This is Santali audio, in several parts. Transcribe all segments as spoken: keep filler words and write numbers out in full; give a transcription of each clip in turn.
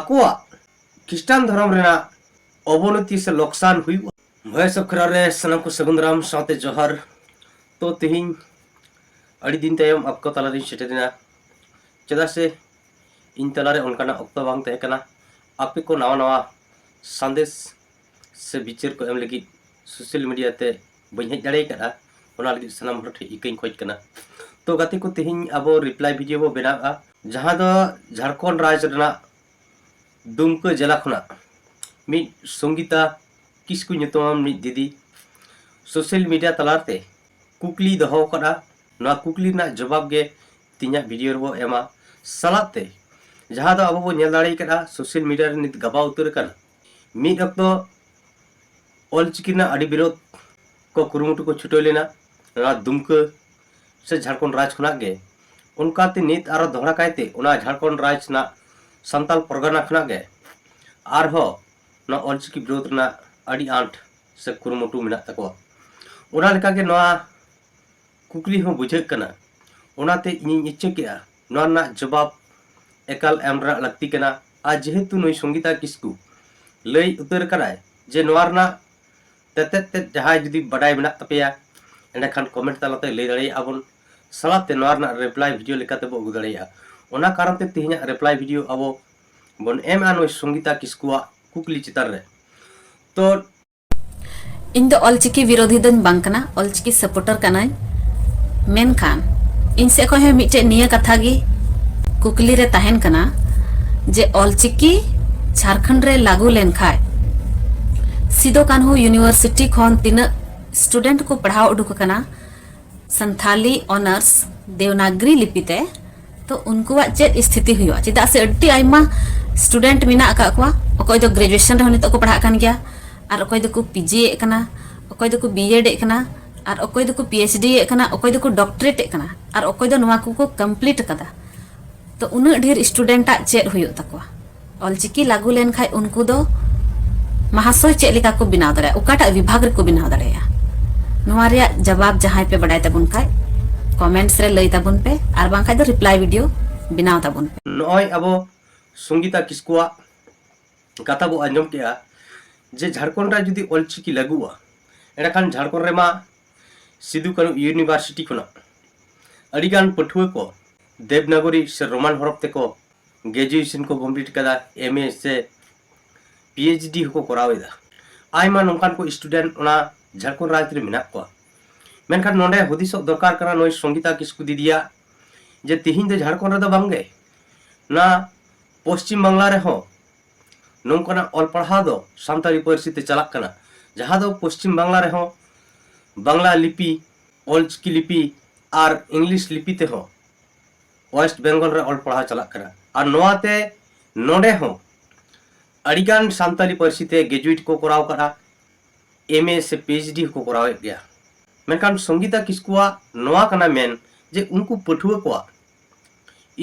ᱟᱠᱚᱣᱟᱜ ᱠᱷᱨᱤᱥᱴᱟᱱ ᱫᱷᱚᱨᱚᱢ ᱨᱮᱱᱟᱜ ᱚᱵᱚᱱᱚᱛᱤ ᱥᱮ ᱞᱚᱠᱥᱟᱱ ᱦᱩᱭᱩᱜᱼᱟ᱾ ᱵᱷᱚᱭᱮᱥ ᱚᱯᱷ ᱠᱷᱮᱨᱣᱟᱞ ᱨᱮ ᱥᱟᱱᱟᱢ ᱠᱚ ᱥᱟᱹᱜᱩᱱ ᱫᱟᱨᱟᱢ ᱥᱟᱶᱛᱮ ᱡᱚᱦᱟᱨ᱾ ᱛᱚ ᱛᱮᱦᱮᱧ ᱟᱹᱰᱤ ᱫᱤᱱ ᱛᱟᱭᱚᱢ ᱟᱯᱮ ᱠᱚ ᱛᱟᱞᱟᱨᱤᱧ ᱥᱮᱴᱮᱨᱮᱱᱟ, ᱪᱮᱫᱟᱜ ᱥᱮ ᱤᱧ ᱛᱟᱞᱟᱨᱮ ᱚᱱᱠᱟᱱᱟᱜ ᱚᱠᱛᱚ ᱵᱟᱝ ᱛᱟᱦᱮᱸ ᱠᱟᱱᱟ ᱟᱯᱮ ᱠᱚ ᱱᱟᱣᱟ ᱱᱟᱣᱟ ᱥᱟᱸᱫᱮᱥ ᱥᱮ ᱵᱤᱪᱟᱹᱨ ᱠᱚ ᱮᱢ ᱞᱟᱹᱜᱤᱫ ᱥᱳᱥᱟᱞ ᱢᱤᱰᱤᱭᱟ ᱛᱮ ᱵᱟᱹᱧ ᱦᱮᱡ ᱫᱟᱲᱮ ᱟᱠᱟᱫᱼᱟ᱾ ᱚᱱᱟ ᱞᱟᱹᱜᱤᱫ ᱥᱟᱱᱟᱢ ᱦᱚᱲ ᱴᱷᱮᱱ ᱤᱠᱟᱹᱧ ᱠᱷᱚᱡ ᱠᱟᱱᱟ᱾ ᱛᱚ ᱜᱟᱛᱮ ᱠᱚ, ᱛᱮᱦᱮᱧ ᱟᱵᱚ ᱨᱤᱯᱞᱟᱭ ᱵᱷᱤᱰᱤᱭᱳ ᱵᱚ ᱵᱮᱱᱟᱣᱮᱫᱼᱟ, ᱡᱟᱦᱟᱸ ᱫᱚ ᱡᱷᱟᱲᱠᱷᱚᱸᱰ ᱨᱟᱡᱽ ᱨᱮᱱᱟᱜ ᱫᱩᱢᱠᱟᱹ ᱡᱮᱞᱟ ᱠᱷᱚᱱᱟᱜ ᱢᱤᱫ ᱥᱚᱝᱜᱤᱛᱟ ᱠᱤᱥᱠᱩ ᱧᱩᱛᱩᱢᱟᱱ ᱢᱤᱫ ᱫᱤᱫᱤ ᱥᱳᱥᱟᱞ ᱢᱤᱰᱤᱭᱟ ᱛᱟᱞᱟᱛᱮ ᱠᱩᱠᱞᱤ ᱫᱚᱦᱚ ᱟᱠᱟᱫᱼᱟ᱾ ᱱᱚᱣᱟ ᱠᱩᱠᱞᱤ ᱨᱮᱱᱟᱜ ᱡᱚᱵᱟᱵ ᱜᱮ ᱛᱮᱦᱮᱧᱟᱜ ᱵᱷᱤᱰᱤᱭᱳ ᱨᱮᱵᱚ ᱮᱢᱟ᱾ ᱥᱟᱞᱟᱜ ᱛᱮ ᱡᱟᱦᱟᱸ ᱫᱚ ᱟᱵᱚ ᱵᱚ ᱧᱮᱞ ᱫᱟᱲᱮ ᱠᱟᱫᱼᱟ, ᱥᱳᱥᱟᱞ ᱢᱤᱰᱤᱭᱟ ᱨᱮ ᱱᱤᱛ ᱜᱟᱵᱟᱣ ᱩᱛᱟᱹᱨ ᱟᱠᱟᱱᱟ᱾ ᱢᱤᱫ ᱚᱠᱛᱚ ᱚᱞᱪᱤᱠᱤ ᱨᱮᱱᱟᱜ ᱟᱹᱰᱤ ᱵᱤᱨᱳᱫ ᱠᱚ ᱠᱩᱨᱩᱢᱩᱴᱩ ᱠᱚ ᱪᱷᱩᱴᱟᱹᱣ ᱞᱮᱱᱟ, ᱱᱚᱣᱟ ᱫᱩᱢᱠᱟᱹ ᱥᱮ ᱡᱷᱟᱲᱠᱷᱚᱸᱰ ᱨᱟᱡᱽ ᱠᱷᱚᱱᱟᱜ ᱜᱮ᱾ ᱚᱱᱠᱟᱛᱮ ᱱᱤᱛ ᱟᱨᱚ ᱫᱚᱦᱲᱟ ᱠᱟᱭᱛᱮ ᱚᱱᱟ ᱡᱷᱟᱲᱠᱷᱚᱸᱰ ᱨᱟᱡᱽ ᱨᱮᱱᱟᱜ ᱥᱟᱱᱛᱟᱞ ᱯᱚᱨᱜᱟᱱᱟ ᱠᱷᱚᱱᱟᱜ ᱜᱮ ᱟᱨᱦᱚᱸ ᱱᱚᱣᱟ ᱚᱞᱪᱤᱠᱤ ᱵᱤᱨᱳᱫ ᱨᱮᱱᱟᱜ ᱟᱹᱰᱤ ᱟᱸᱴ ᱥᱮ ᱠᱩᱨᱩᱢᱩᱴᱩ ᱢᱮᱱᱟᱜ ᱛᱟᱠᱚᱣᱟ᱾ ᱚᱱᱟ ᱞᱮᱠᱟᱜᱮ ᱱᱚᱣᱟ ᱠᱩᱠᱞᱤ ᱦᱚᱸ ᱵᱩᱡᱷᱟᱹᱜ ᱠᱟᱱᱟ᱾ ᱚᱱᱟᱛᱮ ᱤᱧᱤᱧ ᱤᱪᱪᱷᱟᱹ ᱠᱮᱜᱼᱟ ᱱᱚᱣᱟ ᱨᱮᱱᱟᱜ ᱡᱚᱵᱟᱵ ᱮᱠᱟᱞ ᱮᱢ ᱨᱮᱱᱟᱜ ᱞᱟᱹᱠᱛᱤ ᱠᱟᱱᱟ᱾ ᱟᱨ ᱡᱮᱦᱮᱛᱩ ᱱᱩᱭ ᱥᱚᱝᱜᱤᱛᱟ ᱠᱤᱥᱠᱩ ᱞᱟᱹᱭ ᱩᱛᱟᱹᱨ ᱠᱟᱱᱟᱭ ᱡᱮ ᱱᱚᱣᱟ ᱨᱮᱱᱟᱜ ᱛᱮᱛᱮᱫ ᱛᱮᱫ ᱡᱟᱦᱟᱸᱭ ᱡᱩᱫᱤ ᱵᱟᱰᱟᱭ ᱢᱮᱱᱟᱜ ᱛᱟᱯᱮᱭᱟ, ᱮᱸᱰᱮᱠᱷᱟᱱ ᱠᱚᱢᱮᱱᱴ ᱛᱟᱞᱟᱛᱮ ᱞᱟᱹᱭ ᱫᱟᱲᱮᱭᱟᱜᱼᱟ ᱵᱚᱱ᱾ ᱥᱟᱞᱟᱜ ᱛᱮ ᱱᱚᱣᱟ ᱨᱮᱱᱟᱜ ᱨᱤᱯᱞᱟᱭ ᱵᱷᱤᱰᱤᱭᱳ ᱞᱮᱠᱟᱛᱮ ᱵᱚ ᱟᱹᱜᱩ ᱫᱟᱲᱮᱭᱟᱜᱼᱟ᱾ ᱚᱱᱟ ᱠᱟᱨᱚᱱ ᱛᱮ ᱛᱮᱦᱮᱧᱟᱜ ᱨᱤᱯᱞᱟᱭ ᱵᱷᱤᱰᱤᱭᱳ ᱟᱵᱚ ᱵᱚᱱ ᱮᱢᱟ ᱱᱩᱭ ᱥᱚᱝᱜᱤᱛᱟ ᱠᱤᱥᱠᱩᱣᱟᱜ ᱠᱩᱠᱞᱤ ᱪᱮᱛᱟᱱ ᱨᱮ᱾ ᱛᱚ ᱤᱧ ᱫᱚ ᱚᱞᱪᱤᱠᱤ ᱵᱤᱨᱳᱫᱷᱤ ᱫᱚᱧ ᱵᱟᱝ ᱠᱟᱱᱟ, ᱚᱞᱪᱤᱠᱤ ᱥᱟᱯᱳᱨᱴᱟᱨ ᱠᱟᱱᱟᱧ᱾ ᱢᱮᱱᱠᱷᱟᱱ ᱤᱧ ᱥᱮᱫ ᱠᱷᱚᱱ ᱦᱚᱸ ᱢᱤᱫᱴᱮᱡ ᱱᱤᱭᱟᱹ ᱠᱟᱛᱷᱟ ᱜᱮ ᱠᱩᱠᱞᱤ ᱨᱮ ᱛᱟᱦᱮᱱ ᱠᱟᱱᱟ ᱡᱮ ᱚᱞᱪᱤᱠᱤ ᱡᱷᱟᱲᱠᱷᱚᱸᱰ ᱨᱮ ᱞᱟᱹᱜᱩ ᱞᱮᱱᱠᱷᱟᱡ ᱥᱤᱫᱚ ᱠᱟᱹᱱᱦᱩ ᱤᱭᱩᱱᱤᱵᱷᱟᱨᱥᱤᱴᱤ ᱠᱷᱚᱱ ᱛᱤᱱᱟᱹᱜ ᱥᱴᱩᱰᱮᱱᱴ ᱠᱚ ᱯᱟᱲᱦᱟᱣ ᱩᱰᱩᱠ ᱟᱠᱟᱱᱟ ᱥᱟᱱᱛᱷᱟᱞᱤ ᱚᱱᱟᱨᱥ ᱫᱮᱣᱱᱟᱜᱽᱨᱤ ᱞᱤᱯᱤ ᱛᱮ, ᱛᱚ ᱩᱱᱠᱩᱣᱟᱜ ᱪᱮᱫ ᱥᱛᱷᱤᱛᱤ ᱦᱩᱭᱩᱜᱼᱟ? ᱪᱮᱫᱟᱜ ᱥᱮ ᱟᱹᱰᱤ ᱟᱭᱢᱟ ᱥᱴᱩᱰᱮᱱᱴ ᱢᱮᱱᱟᱜ ᱟᱠᱟᱫ ᱠᱚᱣᱟ, ᱚᱠᱚᱭ ᱫᱚ ᱜᱨᱮᱡᱩᱭᱮᱥᱚᱱ ᱨᱮᱦᱚᱸ ᱱᱤᱛᱚᱜ ᱠᱚ ᱯᱟᱲᱦᱟᱜ ᱠᱟᱱ ᱜᱮᱭᱟ, ᱟᱨ ᱚᱠᱚᱭ ᱫᱚᱠᱚ ᱯᱤᱡᱤ ᱮᱫ ᱠᱟᱱᱟ, ᱚᱠᱚᱭ ᱫᱚᱠᱚ ᱵᱤᱭᱮᱰ ᱮᱫ ᱠᱟᱱᱟ, ᱟᱨ ᱚᱠᱚᱭ ᱫᱚᱠᱚ ᱯᱤᱮᱭᱤᱪᱰᱤ ᱮᱫ ᱠᱟᱱᱟ, ᱚᱠᱚᱭ ᱫᱚᱠᱚ ᱰᱚᱠᱴᱚᱨᱮᱴ ᱮᱫ ᱠᱟᱱᱟ, ᱟᱨ ᱚᱠᱚᱭ ᱫᱚ ᱱᱚᱣᱟ ᱠᱚᱠᱚ ᱠᱚᱢᱯᱞᱤᱴ ᱟᱠᱟᱫᱟ᱾ ᱛᱚ ᱩᱱᱟᱹᱜ ᱰᱷᱮᱨ ᱥᱴᱩᱰᱮᱱᱴ ᱟᱜ ᱪᱮᱫ ᱦᱩᱭᱩᱜ ᱛᱟᱠᱚᱣᱟ? ᱚᱞᱪᱤᱠᱤ ᱞᱟᱹᱜᱩ ᱞᱮᱱᱠᱷᱟᱡ ᱩᱱᱠᱩ ᱫᱚ ᱢᱟᱦᱟᱥᱚᱭ ᱪᱮᱫ ᱞᱮᱠᱟ ᱠᱚ ᱵᱮᱱᱟᱣ ᱫᱟᱲᱮᱭᱟᱜᱼᱟ? ᱚᱠᱟᱴᱟᱜ ᱵᱤᱵᱷᱟᱜᱽ ᱨᱮᱠᱚ ᱵᱮᱱᱟᱣ ᱫᱟᱲᱮᱭᱟᱜᱼᱟ? ᱱᱚᱣᱟ ᱨᱮᱭᱟᱜ ᱡᱟᱵᱟᱵ ᱡᱟᱦᱟᱸᱭ ᱯᱮ ᱵᱟᱰᱟᱭ ᱛᱟᱵᱚᱱ ᱠᱷᱟᱡ ᱠᱚᱢᱮᱱᱴᱥ ᱨᱮ ᱞᱟᱹᱭ ᱛᱟᱵᱚᱱ ᱯᱮ, ᱟᱨ ᱵᱟᱝᱠᱷᱟᱡ ᱫᱚ ᱨᱤᱯᱞᱟᱭ ᱵᱷᱤᱰᱤᱭᱳ ᱵᱮᱱᱟᱣ ᱛᱟᱵᱚᱱ ᱯᱮ᱾ ᱱᱚᱜᱼᱚᱭ ᱟᱵᱚ ᱥᱚᱝᱜᱤᱛᱟ ᱠᱤᱥᱠᱩᱣᱟᱜ ᱠᱟᱛᱷᱟ ᱵᱚ ᱟᱸᱡᱚᱢ ᱠᱮᱜᱼᱟ ᱡᱮ ᱡᱷᱟᱲᱠᱷᱚᱸᱰ ᱨᱮ ᱡᱩᱫᱤ ᱚᱞᱪᱤᱠᱤ ᱞᱟᱹᱜᱩᱜᱼᱟ, ᱮᱸᱰᱮᱠᱷᱟᱱ ᱡᱷᱟᱲᱠᱷᱚᱸᱰ ᱨᱮᱢᱟ ᱥᱤᱫᱩ ᱠᱟᱹᱱᱩ ᱤᱭᱩᱱᱤᱵᱷᱟᱨᱥᱤᱴᱤ ᱠᱷᱚᱱᱟᱜ ᱟᱹᱰᱤᱜᱟᱱ ᱯᱟᱹᱴᱷᱩᱣᱟᱹ ᱠᱚ ᱫᱮᱵᱽᱱᱟᱜᱚᱨᱤ ᱥᱮ ᱨᱳᱢᱟᱱ ᱦᱚᱨᱚᱯ ᱛᱮᱠᱚ ᱜᱨᱮᱡᱩᱭᱮᱥᱚᱱ ᱠᱚ ᱠᱚᱢᱯᱞᱤᱴ ᱠᱟᱫᱟ, ᱮᱢ ᱮ ᱥᱮ ᱯᱤ ᱮᱭᱤᱪ ᱰᱤ ᱦᱚᱸᱠᱚ ᱠᱚᱨᱟᱣ ᱮᱫᱟ᱾ ᱟᱭᱢᱟ ᱱᱚᱝᱠᱟᱱ ᱠᱚ ᱥᱴᱩᱰᱮᱱᱴ ᱚᱱᱟ ᱡᱷᱟᱲᱠᱷᱚᱸᱰ ᱨᱟᱡᱽ ᱨᱮ ᱢᱮᱱᱟᱜ ᱠᱚᱣᱟ᱾ ᱢᱮᱱᱠᱷᱟᱱ ᱱᱚᱰᱮ ᱦᱩᱫᱤᱥᱚᱜ ᱫᱚᱨᱠᱟᱨ ᱠᱟᱱᱟ ᱱᱩᱭ ᱥᱚᱝᱜᱤᱛᱟ ᱠᱤᱥᱠᱩ ᱫᱤᱫᱤᱭᱟᱜ, ᱡᱮ ᱛᱤᱦᱤᱧ ᱫᱚ ᱡᱷᱟᱲᱠᱷᱚᱸᱰ ᱨᱮᱫᱚ ᱵᱟᱝᱜᱮ, ᱱᱚᱣᱟ ᱯᱚᱥᱪᱤᱢ ᱵᱟᱝᱞᱟ ᱨᱮᱦᱚᱸ ᱱᱚᱝᱠᱟᱱᱟᱜ ᱚᱞ ᱯᱟᱲᱦᱟᱣ ᱫᱚ ᱥᱟᱱᱛᱟᱲᱤ ᱯᱟᱹᱨᱥᱤ ᱛᱮ ᱪᱟᱞᱟᱜ ᱠᱟᱱᱟ, ᱡᱟᱦᱟᱸ ᱫᱚ ᱯᱚᱥᱪᱤᱢ ᱵᱟᱝᱞᱟ ᱨᱮᱦᱚᱸ ᱵᱟᱝᱞᱟ ᱞᱤᱯᱤ, ᱚᱞᱪᱤᱠᱤ ᱞᱤᱯᱤ ᱟᱨ ᱤᱝᱞᱤᱥ ᱞᱤᱯᱤ ᱛᱮᱦᱚᱸ ᱳᱭᱮᱥᱴ ᱵᱮᱝᱜᱚᱞ ᱨᱮ ᱚᱞ ᱯᱟᱲᱦᱟᱣ ᱪᱟᱞᱟᱜ ᱠᱟᱱᱟ᱾ ᱟᱨ ᱱᱚᱣᱟᱛᱮ ᱱᱚᱰᱮ ᱦᱚᱸ ᱟᱹᱰᱤᱜᱟᱱ ᱥᱟᱱᱛᱟᱲᱤ ᱯᱟᱹᱨᱥᱤ ᱛᱮ ᱜᱨᱮᱡᱩᱭᱮᱴ ᱠᱚ ᱠᱚᱨᱟᱣ ᱠᱟᱫᱟ, ᱮᱢ ᱮ ᱥᱮ ᱯᱤ ᱮᱭᱤᱪ ᱰᱤ ᱦᱚᱸᱠᱚ ᱠᱚᱨᱟᱣᱮᱫ ᱜᱮᱭᱟ᱾ ᱢᱮᱱᱠᱷᱟᱱ ᱥᱚᱝᱜᱤᱛᱟ ᱠᱤᱥᱠᱩᱣᱟᱜ ᱱᱚᱣᱟ ᱠᱟᱱᱟ ᱢᱮᱱ ᱡᱮ ᱩᱱᱠᱩ ᱯᱟᱹᱴᱷᱩᱣᱟᱹ ᱠᱚᱣᱟᱜ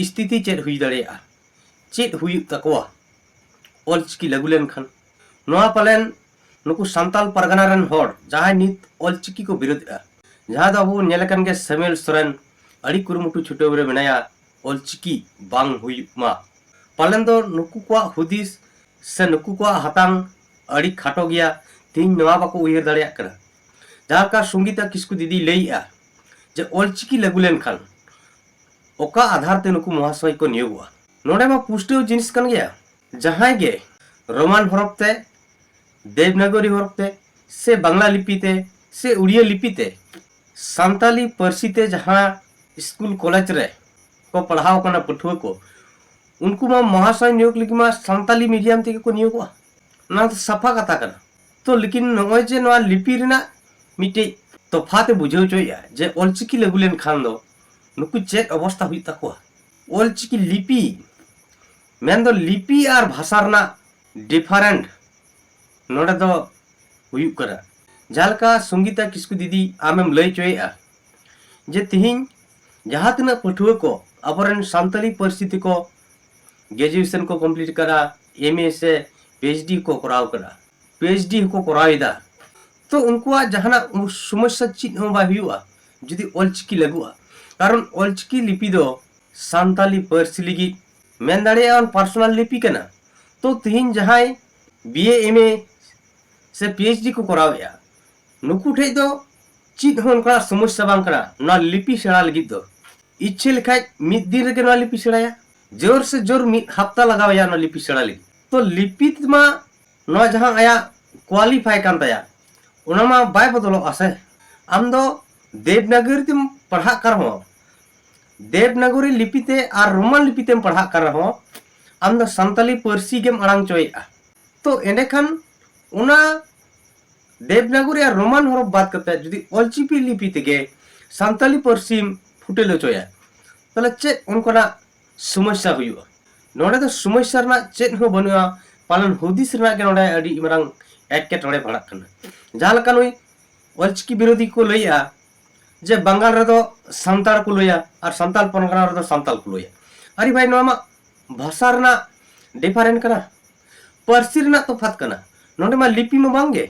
ᱥᱛᱷᱤᱛᱤ ᱪᱮᱫ ᱦᱩᱭ ᱫᱟᱲᱮᱭᱟᱜᱼᱟ, ᱪᱮᱫ ᱦᱩᱭᱩᱜ ᱛᱟᱠᱚᱣᱟ ᱚᱞᱪᱤᱠᱤ ᱞᱟᱹᱜᱩ ᱞᱮᱱᱠᱷᱟᱱ᱾ ᱱᱚᱣᱟ ᱯᱟᱞᱮᱱ ᱱᱩᱠᱩ ᱥᱟᱱᱛᱟᱞ ᱯᱟᱨᱜᱟᱱᱟ ᱨᱮᱱ ᱦᱚᱲ ᱡᱟᱦᱟᱸᱭ ᱱᱤᱛ ᱚᱞᱪᱤᱠᱤ ᱠᱚ ᱵᱤᱨᱳᱫᱷᱮᱜᱼᱟ, ᱡᱟᱦᱟᱸ ᱫᱚ ᱟᱵᱚ ᱵᱚᱱ ᱧᱮᱞ ᱟᱠᱟᱱ ᱜᱮᱭᱟ, ᱥᱟᱢᱩᱭᱮᱞ ᱥᱚᱨᱮᱱ ᱟᱹᱰᱤ ᱠᱩᱨᱩᱢᱩᱴᱩ ᱪᱷᱩᱴᱟᱹᱣ ᱨᱮ ᱢᱮᱱᱟᱭᱟ ᱚᱞᱪᱤᱠᱤ ᱵᱟᱝ ᱦᱩᱭᱩᱜ ᱢᱟ᱾ ᱯᱟᱞᱮᱱ ᱫᱚ ᱱᱩᱠᱩ ᱠᱚᱣᱟᱜ ᱦᱩᱫᱤᱥ ᱥᱮ ᱱᱩᱠᱩ ᱠᱚᱣᱟᱜ ᱦᱟᱛᱟᱝ ᱟᱹᱰᱤ ᱠᱷᱟᱴᱚ ᱜᱮᱭᱟ, ᱛᱮᱦᱮᱧ ᱱᱚᱣᱟ ᱵᱟᱠᱚ ᱩᱭᱦᱟᱹᱨ ᱫᱟᱲᱮᱭᱟᱜ ᱠᱟᱱᱟ᱾ ᱡᱟᱦᱟᱸ ᱞᱮᱠᱟ ᱥᱚᱝᱜᱤᱛᱟ ᱠᱤᱥᱠᱩ ᱫᱤᱫᱤᱭ ᱞᱟᱹᱭᱮᱜᱼᱟ ᱡᱮ ᱚᱞᱪᱤᱠᱤ ᱞᱟᱹᱜᱩ ᱞᱮᱱᱠᱷᱟᱱ ᱚᱠᱟ ᱟᱫᱷᱟᱨ ᱛᱮ ᱱᱩᱠᱩ ᱢᱚᱦᱟᱥᱚᱭ ᱠᱚ ᱱᱤᱭᱳᱜᱚᱜᱼᱟ? ᱱᱚᱰᱮ ᱢᱟ ᱯᱩᱥᱴᱟᱹᱣ ᱡᱤᱱᱤᱥ ᱠᱟᱱ ᱜᱮᱭᱟ, ᱡᱟᱦᱟᱸᱭ ᱜᱮ ᱨᱳᱢᱟᱱ ᱦᱚᱨᱚᱯ ᱛᱮ, ᱫᱮᱵᱽᱱᱟᱜᱚᱨᱤ ᱦᱚᱨᱚᱯ ᱛᱮ, ᱥᱮ ᱵᱟᱝᱞᱟ ᱞᱤᱯᱤ ᱛᱮ, ᱥᱮ ᱩᱲᱤᱭᱟ ᱞᱤᱯᱤ ᱛᱮ ᱥᱟᱱᱛᱟᱞᱤ ᱯᱟᱹᱨᱥᱤ ᱛᱮ ᱡᱟᱦᱟᱸ ᱥᱠᱩᱞ ᱠᱚᱞᱮᱡᱽ ᱨᱮ ᱠᱚ ᱯᱟᱲᱦᱟᱣ ᱠᱟᱱᱟ ᱯᱟᱹᱴᱷᱩᱣᱟᱹ ᱠᱚ, ᱩᱱᱠᱩ ᱢᱟ ᱢᱚᱦᱟᱥᱚᱭ ᱱᱤᱭᱳᱜᱽ ᱞᱟᱹᱜᱤᱫ ᱢᱟ ᱥᱟᱱᱛᱟᱞᱤ ᱢᱤᱰᱤᱭᱟᱢ ᱛᱮᱜᱮ ᱠᱚ ᱱᱤᱭᱳᱜᱚᱜᱼᱟ᱾ ᱚᱱᱟ ᱫᱚ ᱥᱟᱯᱷᱟ ᱠᱟᱛᱷᱟ ᱠᱟᱱᱟ᱾ ᱛᱚ ᱞᱮᱠᱤᱱ ᱱᱚᱜᱼᱚᱭ ᱡᱮ ᱱᱚᱣᱟ ᱞᱤᱯᱤ ᱨᱮᱱᱟᱜ ᱢᱤᱫᱴᱮᱡ ᱛᱚᱯᱷᱟᱛ ᱮ ᱵᱩᱡᱷᱟᱹᱣ ᱦᱚᱪᱚᱭᱮᱫᱼᱟ ᱡᱮ ᱚᱞᱪᱤᱠᱤ ᱞᱟᱹᱜᱩ ᱞᱮᱱᱠᱷᱟᱱ ᱫᱚ ᱱᱩᱠᱩ ᱪᱮᱫ ᱚᱵᱚᱥᱛᱟ ᱦᱩᱭᱩᱜ ᱛᱟᱠᱚᱣᱟ᱾ ᱚᱞᱪᱤᱠᱤ ᱞᱤᱯᱤ ᱢᱮᱱᱫᱚ ᱞᱤᱯᱤ ᱟᱨ ᱵᱷᱟᱥᱟ ᱨᱮᱱᱟᱜ ᱰᱤᱯᱷᱟᱨᱮᱱᱴ ᱱᱚᱰᱮ ᱫᱚ ᱦᱩᱭᱩᱜ ᱠᱟᱱᱟ᱾ ᱡᱟᱦᱟᱸ ᱞᱮᱠᱟ ᱥᱚᱝᱜᱤᱛᱟ ᱠᱤᱥᱠᱩ ᱫᱤᱫᱤ ᱟᱢᱮᱢ ᱞᱟᱹᱭ ᱦᱚᱪᱚᱭᱮᱫᱼᱟ ᱡᱮ ᱛᱤᱦᱤᱧ ᱡᱟᱦᱟᱸ ᱛᱤᱱᱟᱹᱜ ᱯᱟᱹᱴᱷᱩᱣᱟᱹ ᱠᱚ ᱟᱵᱚᱨᱮᱱ ᱥᱟᱱᱛᱟᱲᱤ ᱯᱟᱹᱨᱥᱤ ᱛᱮᱠᱚ ᱜᱨᱮᱡᱩᱭᱮᱥᱚᱱ ᱠᱚ ᱠᱚᱢᱯᱞᱤᱴ ᱠᱟᱫᱟ, ᱮᱢ ᱮ ᱥᱮ ᱯᱤ ᱮᱭᱤᱪ ᱰᱤ ᱠᱚ ᱠᱚᱨᱟᱣ ᱠᱟᱫᱟ, ᱯᱤ ᱮᱭᱤᱪ ᱰᱤ ᱦᱚᱸᱠᱚ ᱠᱚᱨᱟᱣ ᱮᱫᱟ, ᱛᱚ ᱩᱱᱠᱩᱣᱟᱜ ᱡᱟᱦᱟᱱᱟᱜ ᱥᱚᱢᱚᱥᱥᱟ ᱪᱮᱫ ᱦᱚᱸ ᱵᱟᱭ ᱦᱩᱭᱩᱜᱼᱟ ᱡᱩᱫᱤ ᱚᱞᱪᱤᱠᱤ ᱞᱟᱹᱜᱩᱜᱼᱟ᱾ ᱠᱟᱨᱚᱱ ᱚᱞᱪᱤᱠᱤ ᱞᱤᱯᱤ ᱫᱚ ᱥᱟᱱᱛᱟᱞᱤ ᱯᱟᱹᱨᱥᱤ ᱞᱟᱹᱜᱤᱫ ᱢᱮᱱ ᱫᱟᱲᱮᱭᱟᱜᱼᱟ ᱯᱟᱨᱥᱚᱱᱟᱞ ᱞᱤᱯᱤ ᱠᱟᱱᱟ᱾ ᱛᱚ ᱛᱤᱦᱤᱧ ᱡᱟᱦᱟᱸᱭ ᱵᱤ ᱮ, ᱮᱢ ᱮ ᱥᱮ ᱯᱤ ᱮᱭᱤᱪ ᱰᱤ ᱠᱚ ᱠᱚᱨᱟᱣᱮᱫᱼᱟ, ᱱᱩᱠᱩ ᱴᱷᱮᱡ ᱫᱚ ᱪᱮᱫ ᱦᱚᱸ ᱚᱱᱠᱟᱱᱟᱜ ᱥᱚᱢᱚᱥᱥᱟ ᱵᱟᱝ ᱠᱟᱱᱟ ᱱᱚᱣᱟ ᱞᱤᱯᱤ ᱥᱮᱬᱟ ᱞᱟᱹᱜᱤᱫ ᱫᱚ᱾ ᱤᱪᱪᱷᱟᱹ ᱞᱮᱠᱷᱟᱡ ᱢᱤᱫ ᱫᱤᱱ ᱨᱮᱜᱮ ᱱᱚᱣᱟ ᱞᱤᱯᱤ ᱥᱮᱬᱟᱭᱟ, ᱡᱳᱨ ᱥᱮ ᱡᱳᱨ ᱢᱤᱫ ᱦᱟᱯᱛᱟ ᱞᱟᱜᱟᱣ ᱟᱭᱟ ᱱᱚᱣᱟ ᱞᱤᱯᱤ ᱥᱮᱬᱟ ᱞᱟᱹᱜᱤᱫ᱾ ᱛᱚ ᱞᱤᱯᱤ ᱛᱮᱢᱟ ᱱᱚᱣᱟ ᱡᱟᱦᱟᱸ ᱟᱭᱟᱜ ᱠᱳᱣᱟᱞᱤᱯᱷᱟᱭ ᱠᱟᱱ ᱛᱟᱭᱟ, ᱚᱱᱟ ᱢᱟ ᱵᱟᱭ ᱵᱚᱫᱚᱞᱚᱜᱼᱟ ᱥᱮ᱾ ᱟᱢ ᱫᱚ ᱫᱮᱵᱽᱱᱟᱜᱚᱨᱤ ᱛᱮᱢ ᱯᱟᱲᱦᱟᱜ ᱠᱟᱱ ᱨᱮᱦᱚᱸ, ᱫᱮᱵᱽᱱᱟᱜᱚᱨᱤ ᱞᱤᱯᱤ ᱛᱮ ᱟᱨ ᱨᱳᱢᱟᱱ ᱞᱤᱯᱤ ᱛᱮᱢ ᱯᱟᱲᱦᱟᱜ ᱠᱟᱱ ᱨᱮᱦᱚᱸ, ᱟᱢ ᱫᱚ ᱥᱟᱱᱛᱟᱞᱤ ᱯᱟᱹᱨᱥᱤ ᱜᱮᱢ ᱟᱲᱟᱝ ᱪᱚᱭᱮᱫᱼᱟ᱾ ᱛᱚ ᱮᱸᱰᱮᱠᱷᱟᱱ ᱚᱱᱟ ᱫᱮᱵᱽᱱᱟᱜᱚᱨᱤ ᱟᱨ ᱨᱳᱢᱟᱱ ᱦᱚᱨᱚᱯ ᱵᱟᱫ ᱠᱟᱛᱮ ᱡᱩᱫᱤ ᱚᱞᱪᱤᱠᱤ ᱞᱤᱯᱤ ᱛᱮᱜᱮ ᱥᱟᱱᱛᱟᱞᱤ ᱯᱟᱹᱨᱥᱤᱢ ᱯᱷᱩᱴᱮᱞ ᱦᱚᱪᱚᱭᱟ, ᱛᱟᱦᱚᱞᱮ ᱪᱮᱫ ᱚᱱᱠᱟᱱᱟᱜ ᱥᱚᱢᱚᱥᱥᱟ ᱦᱩᱭᱩᱜᱼᱟ? ᱱᱚᱰᱮ ᱫᱚ ᱥᱚᱢᱚᱥᱥᱟ ᱨᱮᱱᱟᱜ ᱪᱮᱫ ᱦᱚᱸ ᱵᱟᱹᱱᱩᱜᱼᱟ, ᱯᱟᱞᱮᱱ ᱦᱩᱫᱤᱥ ᱨᱮᱱᱟᱜ ᱜᱮ ᱱᱚᱰᱮ ᱟᱹᱰᱤ ᱢᱟᱨᱟᱝ ᱮᱴᱠᱮᱴᱚᱬᱮ ᱯᱟᱲᱟᱜ ᱠᱟᱱᱟ᱾ ᱡᱟᱦᱟᱸ ᱞᱮᱠᱟ ᱱᱩᱭ ᱚᱞᱪᱤᱠᱤ ᱵᱤᱨᱳᱫᱷᱤ ᱠᱚ ᱞᱟᱹᱭᱮᱜᱼᱟ ᱡᱮ ᱵᱟᱝᱜᱟᱞ ᱨᱮᱫᱚ ᱥᱟᱱᱛᱟᱲ ᱠᱚ ᱞᱟᱹᱭᱟ ᱟᱨ ᱥᱟᱱᱛᱟᱲ ᱯᱚᱨᱜᱟᱱᱟ ᱨᱮᱫᱚ ᱥᱟᱱᱛᱟᱲ ᱠᱚ ᱞᱟᱹᱭᱟ᱾ ᱟᱨᱮ ᱵᱷᱟᱭ, ᱱᱚᱣᱟ ᱢᱟ ᱵᱷᱟᱥᱟ ᱨᱮᱱᱟᱜ ᱰᱤᱯᱷᱟᱨᱮᱱᱴ ᱠᱟᱱᱟ, ᱯᱟᱹᱨᱥᱤ ᱨᱮᱱᱟᱜ ᱛᱚᱯᱷᱟᱛ ᱠᱟᱱᱟ᱾ ᱱᱚᱰᱮ ᱢᱟ ᱞᱤᱯᱤ ᱢᱟ ᱵᱟᱝ ᱜᱮ,